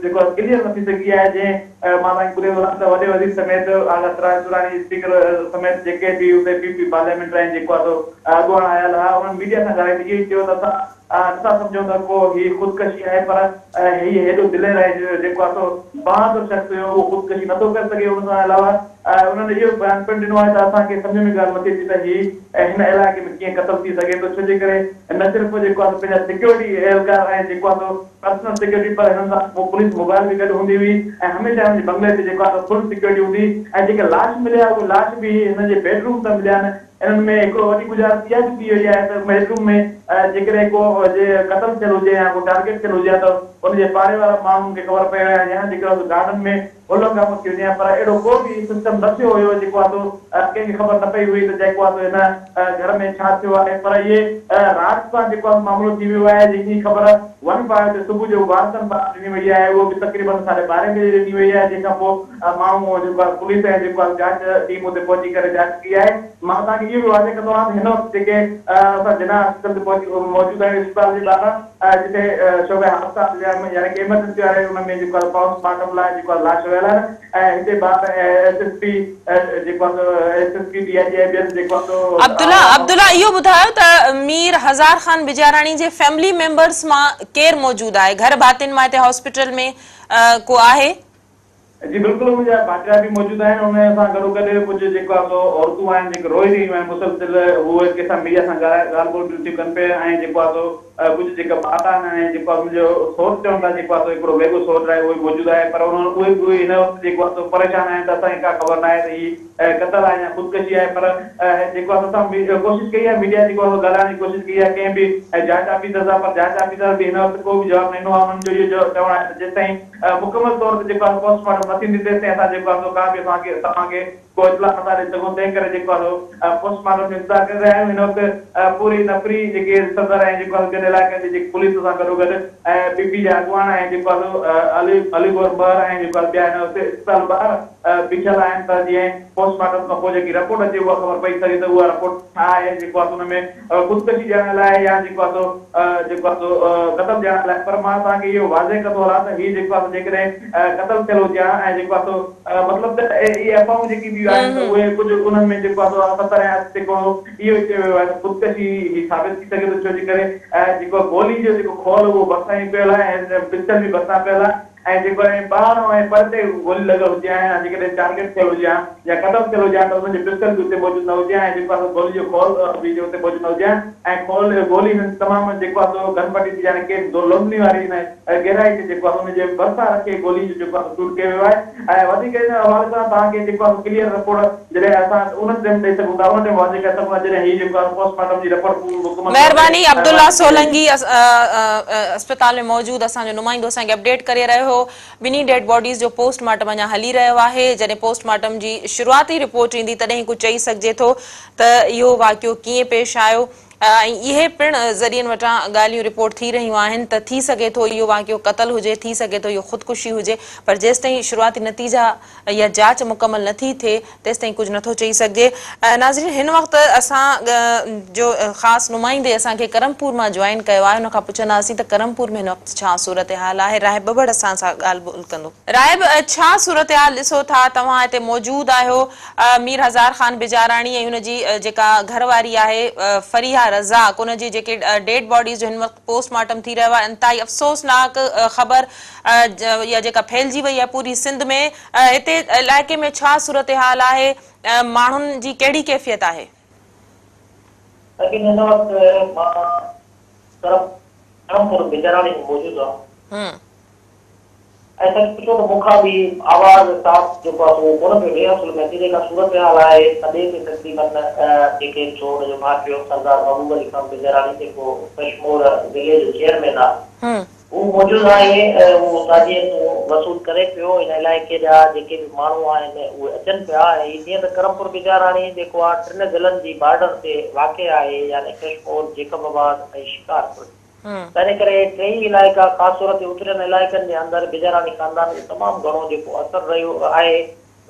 جيڪو آهي ڪليئر نه ٿي سگهي آهي جنهن مان توهان کي ٻڌائيندو هلان ته وڏي وزير سميت آغا سراج دراني اسپيڪر سميت جيڪي به اتي پي پي پارليامينٽ آهن جيڪو آهي سو اڳواڻ آيل هئا انهن ميڊيا سان ڳالهائيندي اهو ئي چيو ته اسان نٿا سمجهون ته ڪو هي خودڪشي آهي پر هي هيڏو دلير ۽ جيڪو آهي سو بهادر شخص هيو اهو خودڪشي نٿو ڪري سگهي ان سان علاوه انهن اهو بيان پڻ ڏنو آهي ته اسان کي سمجهه ۾ ڳالهه نٿي اچي ته هي هن علائقي ۾ ڪيئن قتل ٿي سگهي ٿو ڇو جي ڪري نه صرف جيڪو آهي سو پنهنجا سيڪيورٽي اهلڪار ۽ جيڪو آهي سو پرسنل سيڪيورٽي پر هنن سان پوليس موبائل به گڏ هوندي هئي ۽ هميشه هنن جي بنگلي تي جيڪو آهي سو فل سيڪيورٽي هوندي ۽ جيڪي لاش مليا اهي لاش به هنن جي بيڊ روم تان مليا آهن انهن ۾ هڪڙو وڏي ڳجهارت اها به ٿي وئي آهي ته بيڊ روم ۾ جيڪڏهن ڪو جي قتل ٿيل هجي يا ڪو ٽارگيٽ ٿيل هجي ها ته ان جي پاڙي وارا ماڻهن کي خبر پئي وڃي ها جيڪڏهن گارڊن ۾ هل هنگامو ٿي وڃي ها پر اهڙو ڪو به سسٽم نه ٿيو هيو جيڪو آهي سو ڪنهن کي خبر نه پئي هئي ته جيڪو آهي سو هن گهر ۾ ڇا ٿيو آهي پر اهي رات سان جيڪو آهي معاملو ٿي ويو آهي جنهن جي خبر ون فائيو تي صبح جو وارثن پاران ڏني وئي آهي اهو به تقريبن ساڍي ٻارهين بجي ڏني وئي آهي جنهن کان پوء ماڻهو جيڪو آهي پوليس ۽ جيڪو آهي جاچ ٽيم اتي پهچي ڪري جاچ ڪئي آهي مان توهان کي اهو به واضح ڪندو هلان ته هن وقت جيڪي اسان جناح اسپتال تي پهچي موجود آهيون اسپتال جي ٻاهران جتي شعبه حادثات يعني ڪي ايمرجنسي واري ان ۾ جيڪو آهي پوسٽ مارٽم لاء جيڪو آهي لاش ويل آهن ۽ هتي ٻاهر ايس ايس پي جيڪو آهي S S P D I جي ۽ ٻين جيڪو آهي سو عبدالله عبدالله اهو ٻڌايو ته مير هزار خان بجاراڻي جي فيملي ميمبرس مان ڪير موجود آهي گهر ڀاتين مان هتي هاسپيٽل ۾ ڪو آهي؟ جي بلڪل ان جا ڀائٽيا به موجود آهن ان سان گڏو گڏ ڪجهه جيڪو آهي سو عورتون آهن جيڪي روئي رهيون آهن مسلسل هو ڪنهن سان ميڊيا سان ڳالهائي ڳالهه ٻولهه به نٿيون ڪن پيون ۽ جيڪو آهي سو ڪجهه جيڪا ٻار آهن ۽ جيڪو آهي منهنجو سئوٽ چون ٿا جيڪو آهي سو هڪڙو ويڳو سئوٽ آهي اهو به موجود آهي پر انهن اهي به هن وقت جيڪو آهي سو پريشان آهن ته اسان کي ڪا خبر ناهي ته هي قتل آهي يا خودڪشي آهي پر جيڪو آهي سو اسان ڪوشش ڪئي آهي ميڊيا جيڪو آهي سو ڳالهائڻ جي ڪوشش ڪئي آهي ڪنهن به جاچ آفيسر سان پر جاچ آفيسر به هن وقت ڪو به جواب نه ڏنو آهي انهن جو اهو چوڻ آهي ته جيستائين مڪمل طور تي جيڪو آهي سو پوسٽ مارٽم نه ٿيندي تيستائين اسان جيڪو آهي سو ڪا به اسان کي توهان کي ڪو اطلاع نٿا ڏئي سگهون تنهن ڪري جيڪو آهي سو پوسٽ مارٽم جو انتظار ڪري رهيا آهيون هن وقت پوري نفري جيڪي صدر ۽ جيڪو آهي سو ٻين علائقن جي جيڪي پوليس سان گڏوگڏ ۽ پي پي جا اڳواڻ ۽ جيڪو آهي سو علي علي گور مهر ۽ جيڪو آهي ٻيا هن وقت اسپتال ٻاهر بيٺل آهن ته جيئن پوسٽ مارٽم کان پوء جيڪي رپورٽ اچي اها خبر پئجي سگهي ته اها رپورٽ ڇا آهي جيڪو آهي سو ان ۾ خودڪشي ڄاڻايل آهي يا جيڪو آهي سو جيڪو آهي سو قتل ڄاڻايل آهي پر مان توهان کي اهو واضح ڪندو هلان ته هي جيڪو آهي سو جيڪڏهن قتل ٿيل هجي ها ۽ جيڪو آهي سو مطلب ته اهي افواهون جيڪي به آهن ته اهي ڪجهه انهن ۾ جيڪو آهي سو 70 ۽ 80% اهو ئي چيو ويو آهي ته خودڪشي هي ثابت ٿي سگهي ٿو ڇو جي ڪري جيڪو گولي جو جيڪو خول اهو ڀرسان ئي پيل آهي ۽ پسٽل به ڀرسان پيل آهي. ۽ جيڪو ۽ ٻاهران ۽ پرتي گولي لڳل هجي ها يا جيڪڏهن ٽارگيٽ ٿيل هجي ها يا قتل ٿيل هجي ها ته انهن جو پسٽل به اتي موجود نه هجي ها ۽ جيڪو آهي سو گولي جو خول به اتي موجود نه هجي ها ۽ خول گولي هنن تمام جيڪو آهي سو گن پٽي تي يعني ڪنهن لومڙي واري ان گهرائي تي جيڪو آهي سو ان جي ڀرسان رکي گولي جو جيڪو آهي سو شوٽ ڪيو ويو آهي ۽ وڌيڪ ان حوالي سان توهان کي جيڪو آهي سو ڪليئر رپورٽ جڏهن اسان ان ٽيم ڏئي سگهون ٿا ان ٽيم واضح ڪري سگهون ٿا جڏهن هي جيڪو آهي پوسٽ مارٽم جي رپورٽ مڪمل طور تي مهرباني عبدالله سولنگي اسپتال ۾ موجود اسان جو نمائندو اسان کي اپڊيٽ ڪري رهيو هو. ٻنهي ڊيڊ باڊيز جو پوسٽ مارٽم اڃا هلي رهيو آهي جڏهن پوسٽ مارٽم جي شروعاتي رپورٽ ايندي تڏهن ڪجهه چئي سگهجي ٿو ته اهو واقعو ڪيئن پيش آيو ۽ اهي پڻ ذريعن وٽان ڳالهيون رپورٽ ٿي رهيون آهن ته ٿي سگهي ٿو اهو واقعو قتل هجي ٿي سگهي ٿو اهو خودڪشي هجي پر جيستائين شروعاتي نتيجا يا جاچ مڪمل نه ٿي ٿئي تيستائين ڪجهه نه ٿو چئي سگهجي. ناظرين هن وقت اسان جو خاص نمائندي اسان کي ڪرمپور مان جوائن ڪيو آهي ان کان پڇنداسين ته ڪرمپور ۾ هن وقت ڇا صورتحال آهي راهب ٻٻڙ اسان سان ڳالهه ٻولهه ڪندو. راهب ڇا صورتحال ڏسو ٿا توهان هتي موجود آهيو مير هزار خان بجاراڻي ۽ ان جي جيڪا گهر واري آهي فريحه رزاق ان جي جيڪي ڊيڊ باڊيز جو هن وقت پوسٽ مارٽم ٿي رهيو آهي انتهائي افسوسناڪ خبر اها جيڪا ڦهلجي وئي آهي پوري سنڌ ۾ هتي علائقي ۾ ڇا صورتحال آهي ماڻهن جي ڪهڙي ڪيفيت آهي؟ ليڪن هن وقت مان ڪرمپور بجاراڻي ۾ موجود آهيان. ۽ سچ پڇو ته مون کان به آواز صاف جيڪو آهي سو اهو ڪونه پيو ڏئي. اصل ۾ هتي جيڪا صورتحال آهي تڏي تي تقريبن جيڪي سو ان جو ڀائٽيو سردار محبوب علي خان بجاراڻي جيڪو ڪشمور ضلعي جو چيئرمين آهي اهو موجود آهي ۽ اهو تعزيتون وصول ڪري پيو. هن علائقي جا جيڪي به ماڻهو آهن اهي اچن پيا ۽ هي جيئن ته ڪرمپور بجاراڻي جيڪو آهي ٽن ضلعن جي بارڊر تي واقع آهي يعني ڪشمور، جيڪب آباد ۽ شڪارپور. تنهن ڪري ٽيئي علائقا خاص طور تي اترين علائقن جي اندر بجاراڻي خاندان جو تمام گهڻو جيڪو اثر رهيو آهي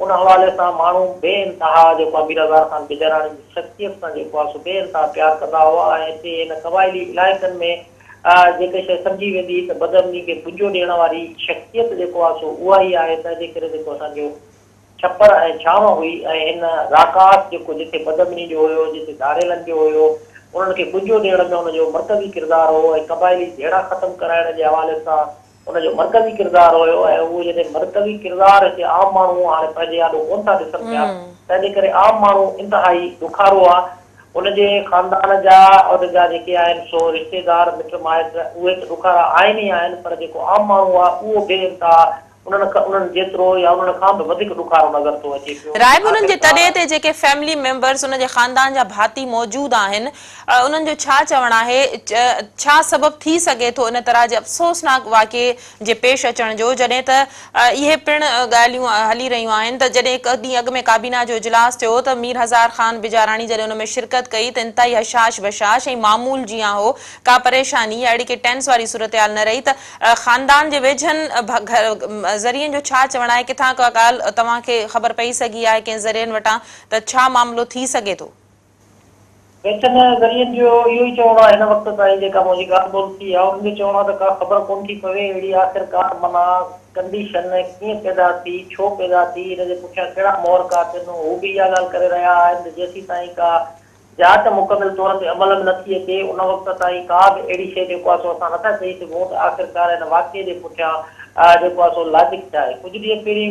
ان حوالي سان ماڻهو بي انتها جيڪو آهي مير هزار خان بجاراڻي جي شخصيت سان جيڪو آهي سو بي انتها پيار ڪندا هئا ۽ هتي هن قبائلي علائقن ۾ جيڪا شيء سمجهي ويندي هئي ته بدامني کي ٻنجو ڏيڻ واري شخصيت جيڪو آهي سو اها ئي آهي تنهن جي ڪري جيڪو اسان جو ڇپر ۽ ڇانو هئي ۽ هن راڪاس جيڪو جتي بدامني جو هيو، جتي ڌاڙيلن جو هيو، انهن کي ٻنجو ڏيڻ ۾ ان جو مرڪزي ڪردار هو ۽ قبائلي جهيڙا ختم ڪرائڻ جي حوالي سان ان جو مرڪزي ڪردار هيو ۽ اهو جڏهن مرڪزي ڪردار هتي عام ماڻهو هاڻي پنهنجي آڏو ڪونه ٿا ڏسن پيا تنهن جي ڪري عام ماڻهو انتهائي ڏکارو آ. ان جي خاندان جا ان جا جيڪي آهن سو رشتيدار مٽ مائٽ اهي ته ڏکارا آهن ئي آهن پر جيڪو عام ماڻهو آ اهو بي انتها انهن کان انهن جيترو يا انهن کان به وڌيڪ ڏکارو نظر ٿو اچي پيو. راهب انهن جي تڏي آخرڪار. تي جيڪي فيملي ميمبرس ان جي خاندان جا ڀاتي موجود آهن انهن جو ڇا چوڻ آهي ڇا سبب ٿي سگهي ٿو ان طرح جي افسوسناڪ واقعي جي پيش اچڻ جو جڏهن ته اهي پڻ ڳالهيون هلي رهيون آهن ته جڏهن هڪ ڏينهن اڳ ۾ ڪابينا جو اجلاس ٿيو ته مير هزار خان بجاراڻي جڏهن ان ۾ شرڪت ڪئي ته انتهائي هشاش بشاش ۽ معمول جيان هو ڪا پريشاني يا اهڙي ڪي ٽينس واري صورتحال نه رهي ته خاندان جي ويجهن ذريعن جو ڇا چوڻ آهي، ڪٿان ڪا ڳالهه توهان کي خبر پئي سگهي آهي ڪنهن ذريعن وٽان ته ڇا معاملو ٿي سگهي ٿو؟ ويجهن ذريعن جو اهو ئي چوڻ آهي هن وقت تائين جيڪا منهنجي ڳالهه ٻولهه ٿي آهي انهن جو چوڻ آهي ته ڪا خبر ڪونه ٿي پوي اهڙي آخرڪار معنيٰ ڪنڊيشن ڪيئن پيدا ٿي ڇو پيدا ٿي ان جي پٺيان ڪهڙا محرڪات آهن هو به اها ڳالهه ڪري رهيا آهن ته جيسيتائين ڪا جاچ مڪمل طور تي عمل ۾ نٿي اچي، ان وقت تائين ڪا به اهڙي شيء جيڪو آهي سو اسان نٿا چئي سگهون ته آخرڪار ان واقعي جي پٺيان جيڪو آهي سو لاجڪ ڇا آهي. ڪجهه ڏينهن پهرين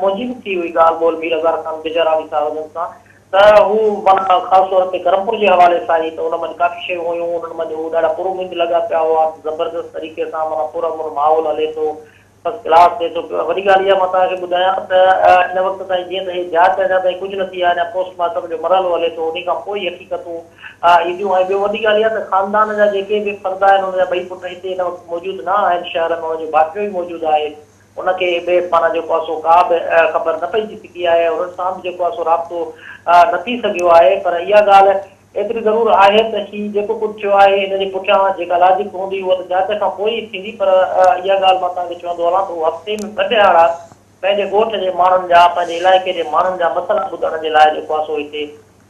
منهنجي به ٿي هئي ڳالهه ٻولهه مير هزار خان بجاراڻي صاحب جن سان ته هو معنيٰ خاص طور تي ڪرمپور جي حوالي سان ئي ته ان منجهه ڪافي شيون هيون انهن منجهه هو ڏاڍا پراميد لڳا پيا هئا ته زبردست طريقي سان معنيٰ پرامن ماحول هلي ٿو فرسٽ ڪلاس ٿئي ٿو پيو. وڏي ڳالهه اها مان توهان کي ٻڌايان ته هن وقت تائين جيئن ته هي جاچ اڃا تائين ڪجهه نه ٿي آهي اڃا پوسٽ مارٽم جو مرحلو هلي ٿو انهي کان پوء ئي حقيقتون اينديون ۽ ٻيو وڏي ڳالهه اها ته خاندان جا جيڪي به فرد آهن ان جا ٻئي پٽ هتي هن وقت موجود نه آهن شهر ۾ ان جو ڀائٽيو ئي موجود آهي ان کي به معنيٰ جيڪو آهي سو ڪا به خبر نه پئجي سگهي آهي انهن سان به جيڪو آهي سو رابطو نه ٿي سگهيو آهي پر اها ڳالهه ايتري ضرور آهي ته هي جيڪو ڪجهه ٿيو آهي ان جي پٺيان جيڪا لاجڪ هوندي اها ته جاچ کان پوء ئي ٿيندي پر اها ڳالهه مان توهان کي چوندو هلان ته هو هفتي ۾ ٻه ڏهاڙا پنهنجي ڳوٺ جي ماڻهن جا پنهنجي علائقي جي ماڻهن جا مسئلا ٻڌڻ جي لاء جيڪو آهي سو هتي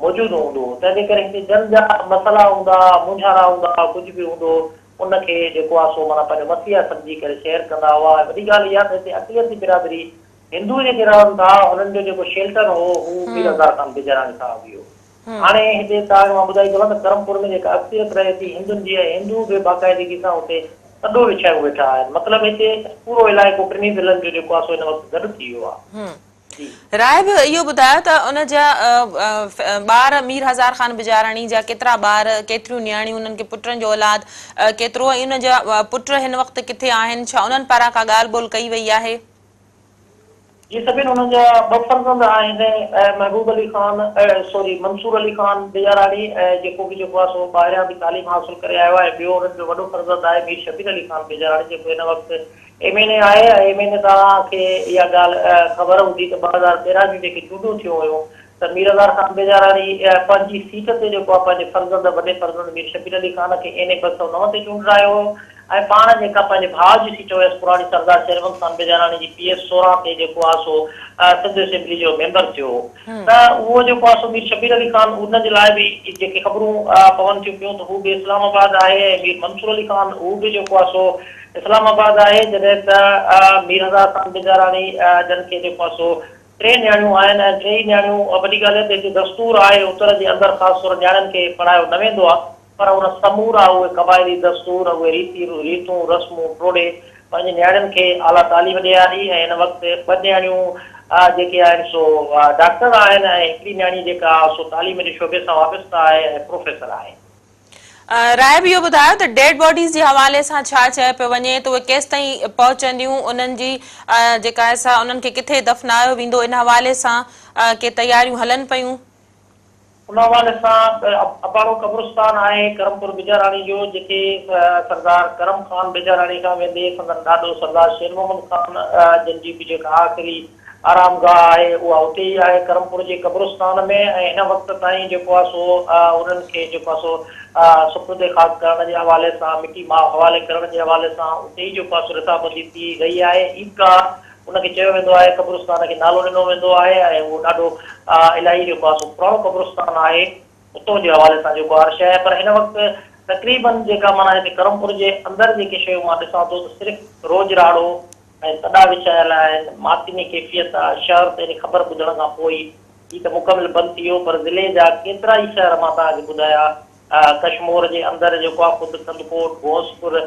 موجود هوندو هو تنهن جي ڪري هتي جن جا مسئلا هوندا مونجهارا هوندا ڪجهه به هوندو ان کي جيڪو آهي سو معنيٰ پنهنجو مسيحا سمجهي ڪري شيئر ڪندا هئا ۽ وڏي ڳالهه اها ته هتي اقليتي برادري هندو جيڪي رهن ٿا انهن جو جيڪو شيلٽر هو هو مير هزار خان بجاراڻي صاحب ئي هو. هاڻي هتي توهان کي مان ٻڌائي ٿو هلان ته ڪرمپور ۾ جيڪا اڪثريت رهي ٿي هندن جي ۽ هندو به باقاعدگي سان اتي تڏو وڇايون ويٺا آهن. مطلب هتي پورو علائقو ٽنهي ضلعن جو جيڪو آهي سو هن وقت گڏ ٿي ويو آهي. جي. راهب اهو ٻڌايو ته ان جا ٻار مير هزار خان بجاراڻي جا ڪيترا ٻار، ڪيتريون نياڻيون، انهن کي پٽن جو اولاد ڪيترو ۽ ان جا پٽ هن وقت ڪٿي آهن، ڇا انهن پاران ڪا ڳالهه ٻولهه ڪئي وئي آهي؟ جي سبين انهن جا ٻه فرزند آهن محبوب علي خان سوري منصور علي خان بجاراڻي جيڪو به جيڪو آهي سو ٻاهريان به تعليم حاصل ڪري آيو آهي ٻيو انهن جو وڏو فرزند آهي مير شبير علي خان بجاراڻي جيڪو هن وقت ايم اين اي آهي ۽ ايم اين اي توهان کي اها ڳالهه خبر هوندي ته 2013 جون جيڪي چونڊون ٿيون هيون ته مير هزار خان بيجاراڻي پنهنجي سيٽ تي جيڪو آهي پنهنجي فرزند وڏي فرزند مير شبير علي خان کي اين اي 209 تي چونڊرايو هو ۽ پاڻ جيڪا پنهنجي ڀاء جي سيٽ هيس پراڻي سردار شيربند خان بيجاراڻي جي پي ايس 16 تي جيڪو آهي سو سنڌ اسيمبلي جو ميمبر ٿيو هو ته اهو جيڪو آهي سو مير شبير علي خان ان جي لاء به جيڪي خبرون پون ٿيون پيون ته هو به اسلام آباد آهي ۽ مير منصور علي خان هو به جيڪو آهي سو اسلام آباد آهي جڏهن ته مير هزار خان بجاراڻي جن کي جيڪو آهي سو ٽي نياڻيون آهن ۽ ٽيئي نياڻيون وڏي ڳالهه اها ته هتي دستور آهي اتر جي اندر خاص طور نياڻين کي پڙهايو نه ويندو آهي پر ان سمورا اهي قبائلي دستور اهي ريتي ريتون رسمون ٽوڙي پنهنجي نياڻين کي اعليٰ تعليم ڏياري ۽ هن وقت ٻه نياڻيون جيڪي آهن سو ڊاڪٽر آهن ۽ هڪڙي نياڻي جيڪا سو تعليم جي شعبي سان وابسته آهي ۽ پروفيسر آهي. راهب اهو ٻڌايو ته ڊيڊ باڊيز جي حوالي سان ڇا چيو پيو وڃي ته اهي ڪيستائين پهچنديون انهن جي جيڪا آهي سا انهن کي ڪٿي دفنايو ويندو ان حوالي سان ڪي تياريون هلن پيون؟ ان حوالي سان اباڻو قبرستان آهي ڪرمپور بجاراڻي جو جتي سردار ڪرم خان بجاراڻي کان ويندي سندن ڏاڏو سردار شير محمد خان جن جي به جيڪا آخري آرامگاهه آهي اها اتي ئي آهي ڪرمپور جي قبرستان ۾ ۽ هن وقت تائين جيڪو آهي سو انهن کي جيڪو آهي سو سپرد خاڪ ڪرڻ جي حوالي سان مٽي ماء حوالي ڪرڻ جي حوالي سان اتي ئي جيڪو آهي سو رٿابندي ٿي رهي آهي عيدگاهه ان کي چيو ويندو آهي قبرستان کي نالو ڏنو ويندو آهي ۽ اهو ڏاڍو الاهي جيڪو آهي سو پراڻو قبرستان آهي اتو جي حوالي سان جيڪو هر شيء آهي پر هن وقت تقريبن جيڪا معنيٰ هتي ڪرمپور جي اندر جيڪي شيون مان ڏسان ٿو ته صرف روڄ راڙو ۽ تڏا وڇايل آهن، ماتمي ڪيفيت آ، شهر ته ان خبر ٻڌڻ کان پوء ئي هي ته مڪمل بند ٿي ويو پر ضلعي جا ڪيترا ئي شهر مان توهان کي ٻڌايا ڪشمور جي اندر جيڪو آ خود ڪنڌڪوٽ، غوثپور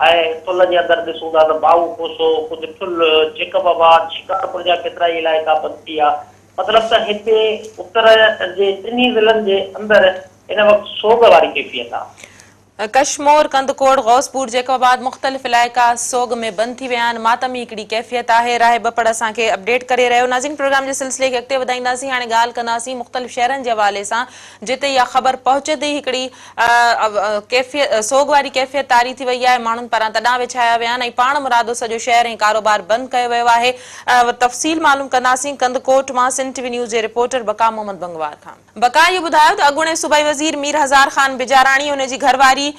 ۽ ٺل جي اندر ڏسون ٿا ته باهو کوسو، خود ٺل، جيڪب آباد، شڪارپور جا ڪيترا ئي علائقا بند ٿي ويا مطلب ته هتي اتر جي ٽنهي ضلعن جي اندر هن وقت سوڳ واري ڪيفيت آ. ڪشمور، ڪنڌڪوٽ، غوثپور، جيڪب آباد مختلف علائقا سوڳ ۾ بند ٿي ويا آهن، ماتمي هڪڙي ڪيفيت آهي، راهب ٻپڙ اسان کي اپڊيٽ ڪري رهيو، ناظرين پروگرام جي سلسلي کي اڳتي وڌائينداسين، هاڻي ڳالهه ڪنداسين مختلف شهرن جي حوالي سان جتي اها خبر پهچندي ئي هڪڙي ڪيفيت سوڳ واري ڪيفيت طاري ٿي وئي آهي، ماڻهن پاران تڏا وڇايا ويا آهن ۽ پاڻ مرادو سڄو شهر ۽ ڪاروبار بند ڪيو ويو آهي، تفصيل معلوم ڪنداسين ڪنڌڪوٽ مان سنڌ ٽي وي نيوز جي رپورٽر بقا محمد بنگوار کان. بقا اهو ٻڌايو ته اڳوڻي صوبائي وزير مير هزار خان بجاراڻي ان جي گهر واري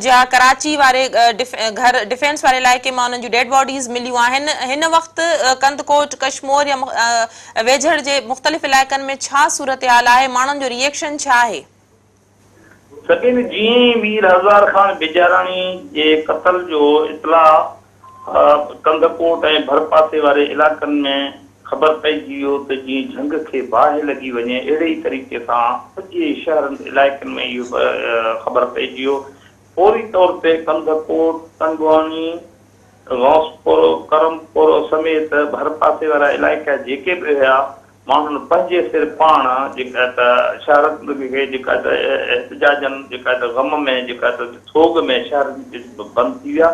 جا ڪراچي واري گهر ڊفينس واري علائقي مان انهن جون ڊيڊ باڊيز مليون آهن هن وقت ڪنڌڪوٽ ڪشمور يا ويجهڙ جي مختلف علائقن ۾ ڇا صورتحال آهي ماڻهن جو ري ايڪشن ڇا آهي؟ سگهين جيئن ئي مير هزار خان بجاراڻي جي قتل جو اطلاع ڪنڌڪوٽ ۽ ڀرپاسي واري علائقن ۾ خبر پئجي ويو ته جيئن جهنگ کي باهه لڳي وڃي اهڙي ئي طريقي سان سڄي شهرن علائقن ۾ اهو خبر پئجي ويو فوري طور تي ڪنڌڪوٽ، تنگواڻي، غوثپور، ڪرمپور سميت ڀرپاسي وارا علائقا جيڪي به هيا ماڻهن پنهنجي سر پاڻ جيڪا ته شهرن کي جيڪا ته احتجاجن جيڪا ته غم ۾ جيڪا ته سوڳ ۾ شهر بند ٿي ويا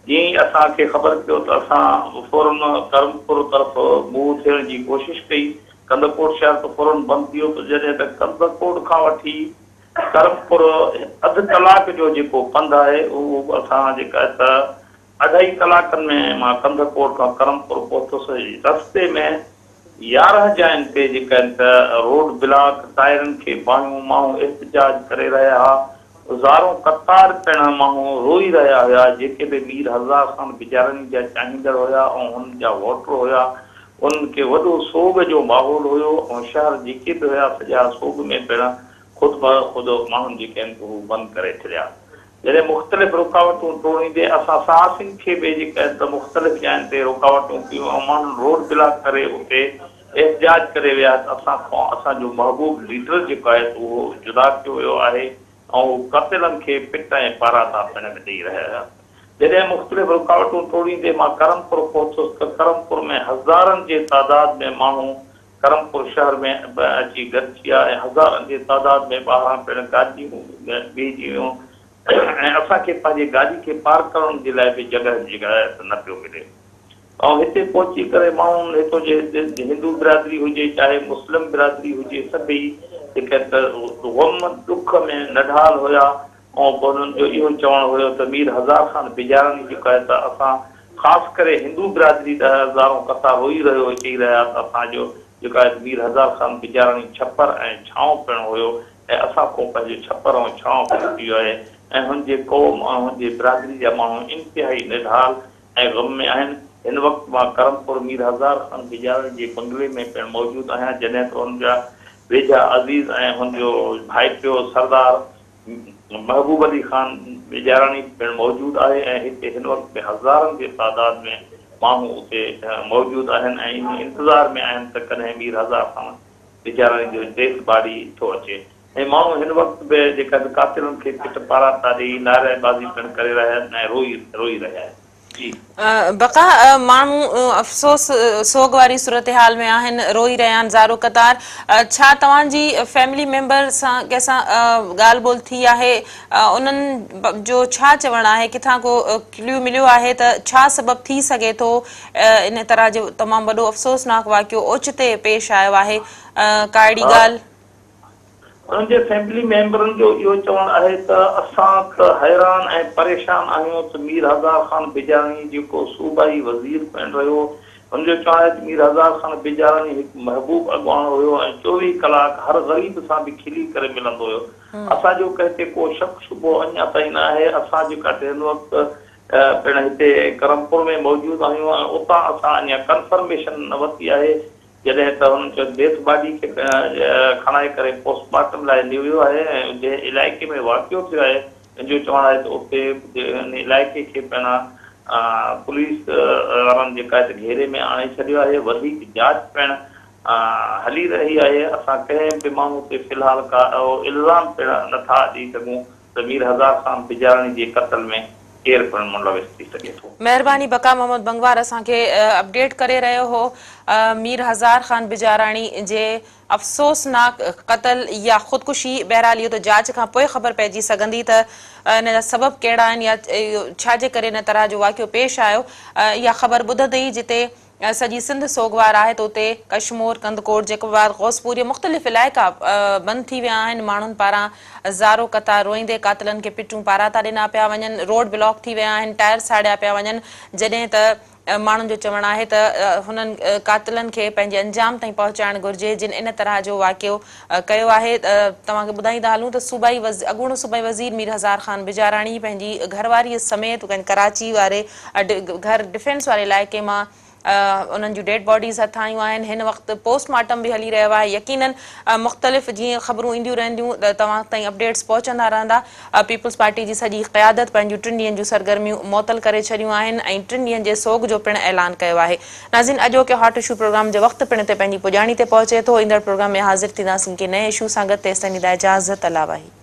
جيئن ئي اسان کي خبر پيو ته اسان فورن ڪرمپور طرف موو ٿيڻ جي ڪوشش ڪئي ڪنڌڪوٽ شهر ته فورن بند ٿي ويو ته جڏهن ته ڪنڌڪوٽ کان وٺي ڪرمپور اڌ ڪلاڪ جو جيڪو پنڌ آهي اهو به اسان جيڪا ته اڍائي ڪلاڪن ۾ مان ڪنڌڪوٽ کان ڪرمپور پهتس رستي ۾ 11 جاين تي جيڪا آهن ته روڊ بلاڪ، ٽائرن کي باهيون، ماڻهو احتجاج ڪري رهيا ها، زارون قطار پڻ ماڻهو روئي رهيا هيا، جيڪي به مير هزار خان بجاراڻي جا چاهيندڙ هيا ۽ هن جا ووٽر هيا، انهن کي وڏو سوڳ جو ماحول هيو ۽ شهر جيڪي به هيا سڄا سوڳ ۾ پڻ خود به خود ماڻهن جيڪي آهن ته هو بند ڪري ڇڏيا. جڏهن مختلف رڪاوٽون ٽوڙيندي اسان صحافين کي به جيڪا آهن ته مختلف جاين تي رڪاوٽون ڪيون ۽ ماڻهن روڊ بلاڪ ڪري اتي احتجاج ڪري ويا ته اسان کان اسان جو محبوب ليڊر جيڪو آهي ته اهو جدا ڪيو ويو آهي ۽ هو قاتلن کي پٽ ۽ پاراتا پڻ به ڏئي رهيا هيا. جڏهن مختلف رڪاوٽون ٽوڙيندي مان ڪرمپور پهتس ته ڪرمپور ۾ هزارن جي تعداد ۾ ماڻهو ڪرمپور شهر ۾ به اچي گڏ ٿيا ۽ هزارن جي تعداد ۾ ٻاهران پڻ گاڏيون بيهجي ويون ۽ اسان کي پنهنجي گاڏي کي پارڪ ڪرڻ جي لاء به جڳهه نه پيو ملي. ۽ هتي پهچي ڪري ماڻهن هتو جي هندو برادري هجي چاهي مسلم برادري هجي سڀئي جيڪي ته غم ڏک ۾ نڍال هيا ۽ پوء انهن جو اهو چوڻ هيو ته مير هزار خان بجاراڻي جيڪو آهي ته اسان خاص ڪري هندو برادري ته هزارون قطار روئي رهيو هو چئي رهيا ته اسان جو جيڪو آهي ته مير هزار خان بجاراڻي ڇپر ۽ ڇانو پڻ هيو ۽ اسان کان پنهنجو ڇپر ۽ ڇانو کسجي ويو آهي ۽ هن جي قوم ۽ هن جي برادري جا ماڻهو انتهائي نڍال ۽ غم ۾ آهن. هن وقت مان ڪرمپور مير هزار خان بجاراڻي جي بنگلي ۾ پڻ موجود آهيان جڏهن ته هن جا ويجها عزيز ۽ هن جو ڀائٽيو سردار محبوب علي خان بجاراڻي پڻ موجود آهي ۽ هتي هن وقت به هزارن جي تعداد ۾ ماڻهو اتي موجود آهن ۽ انهي انتظار ۾ آهن ته ڪڏهن مير هزار خان بجاراڻي جو ڊيٿ باڊي ٿو اچي ۽ ماڻهو هن وقت به جيڪا به قاتلن کي پٽ پاراتا ڏئي نعره بازي پڻ ڪري رهيا آهن ۽ روئي روئي رهيا آهن. جي. بقا ماڻهو افسوس سوڳ واري صورتحال ۾ آهن روئي رهيا آهن زارو قطار ڇا توهان جي فيملي ميمبر سان ڪنهن سان ڳالهه ٻولهه ٿي آهي انهن جو ڇا چوڻ آهي ڪٿان ڪو ڪليو مليو آهي ته ڇا سبب ٿي سگهي ٿو ان طرح جو تمام وڏو افسوسناڪ واقعو اوچتي پيش آيو آهي ڪا اهڙي ڳالهه. انهن جي فيملي ميمبرن جو اهو چوڻ آهي ته اسان ته حيران ۽ پريشان آهيون ته مير هزار خان بجاراڻي جيڪو صوبائي وزير پڻ رهيو هن جو چوڻ آهي ته مير هزار خان بجاراڻي هڪ محبوب اڳواڻ هيو ۽ 24 ڪلاڪ هر غريب سان به کلي ڪري ملندو هيو اسان جو ڪنهن تي ڪو شڪ شبهو اڃا تائين نه آهي اسان جيڪا هن وقت پڻ هتي ڪرمپور ۾ موجود آهيون ۽ اتان اسان اڃا ڪنفرميشن نه ورتي آهي جڏهن ته هنن چيو ته ڊيٿ باڊي کي کڻائي ڪري پوسٽ مارٽم لاء نيو ويو آهي ۽ جنهن علائقي ۾ واقعو ٿيو آهي ان جو چوڻ آهي ته اتي ان علائقي کي پڻ پوليس وارن جيڪا هت گهيري ۾ آڻي ڇڏيو آهي وڌيڪ جاچ پڻ هلي رهي آهي اسان ڪنهن به ماڻهو تي في الحال ڪا الزام پڻ نٿا ڏئي سگهون ته مير هزار خان بجاراڻي جي قتل ۾ ڪير پڻ ملوث ٿي سگهي ٿو. مهرباني بقا محمد بنگوار اسان کي اپڊيٽ ڪري رهيو هو مير هزار خان بجاراڻي جي افسوسناڪ قتل يا خودڪشي بهرحال اهو ته جاچ کان پوء خبر پئجي سگهندي ته ان جا سبب ڪهڙا آهن يا ڇا جي ڪري ان طرح جو واقعو پيش آيو اها خبر ٻڌندي ئي جتي سڄي سنڌ سوڳوار آهي ته اتي ڪشمور، ڪنڌڪوٽ، جيڪب آباد، غوثپور جا مختلف علائقا بند ٿي ويا آهن، ماڻهن پاران زارو قطار روئيندي قاتلن کي پٽون پاراتا ڏنا پيا وڃن، روڊ بلاڪ ٿي ويا آهن، ٽائر ساڙيا پيا وڃن، جڏهن ته ماڻهن جو چوڻ آهي ته هنن قاتلن کي پنهنجي انجام تائين پهچائڻ گهرجي جن ان طرح جو واقعو ڪيو آهي توهان کي ٻڌائيندا هلون ته صوبائي اڳوڻو صوبائي وزير مير هزار خان بجاراڻي پنهنجي گهرواريء سميت ڪراچي واري گهر ڊفينس واري علائقي مان انهن جون ڊيڊ باڊيز هٿ آيون آهن هن وقت پوسٽ مارٽم به هلي رهيو آهي يقينن مختلف جيئن خبرون اينديون رهنديون ته توهان تائين اپڊيٽس پهچندا رهندا پيپلز پارٽي جي سڄي قيادت پنهنجون ٽن ڏينهن جون سرگرميون معطل ڪري ڇڏيون آهن ۽ ٽن ڏينهن جي سوڳ جو پڻ اعلان ڪيو آهي ناظرين اڄوڪي هاٽ اشو پروگرام جو وقت پڻ هتي پنهنجي پڄاڻي تي پهچي ٿو ايندڙ پروگرام ۾ حاضر ٿينداسين ڪنهن نئين اشو سان گڏ تيستائين ڏيندا اجازت الله واهي.